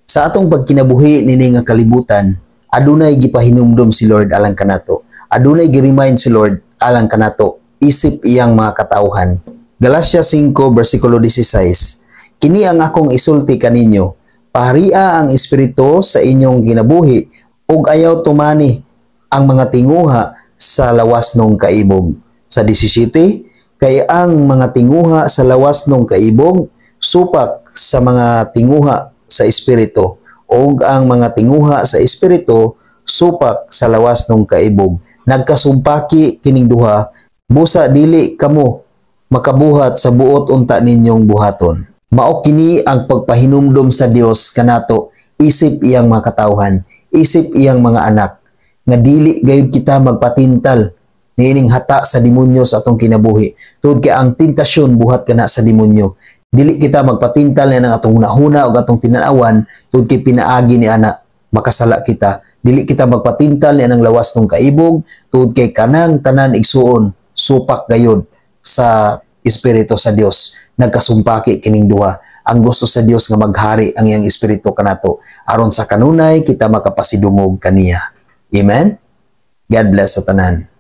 Sa atong pagkinabuhi nini nga kalibutan, adunay gipahinumdom si Lord alang kanato. Adunay gi-remind si Lord alang kanato isip iyang mga katawhan. Galatia 5 versikulo 16. "Kini ang akong isulti kaninyo: Paharia ang Espiritu sa inyong kinabuhi ug ayaw tumani ang mga tinguha sa lawas nung kaibog." Sa 17, "Kay ang mga tinguha sa lawas nung kaibog supak sa mga tinguha sa Espiritu, ug ang mga tinguha sa Espiritu supak sa lawas nung kaibog. Nagkasumpaki kining duha, busa dili kamo makabuhat sa buot unta ninyong buhaton." Mao kini ang pagpahinumdom sa Dios kanato isip iyang mga katawhan, isip iyang mga anak, nga dili gayud kita magpatintal niining hata sa demonyo sa atong kinabuhi. Tungod kay ang tentasyon buhat kana sa demonyo. Dili kita magpatintal niya ng atong hunahuna o atong tinanawan tungod kay pinaagi ni ana makasala kita. Dili kita magpatintal niya ng lawas ng kaibog tungod kay kanang tanan, igsuon, supak gayud sa Espiritu sa Dios. Nagkasumpaki kining duha. Ang gusto sa Dios nga maghari ang iyang Espiritu kanato aron sa kanunay kita makapasidungog kaniya. Amen. God bless sa tanan.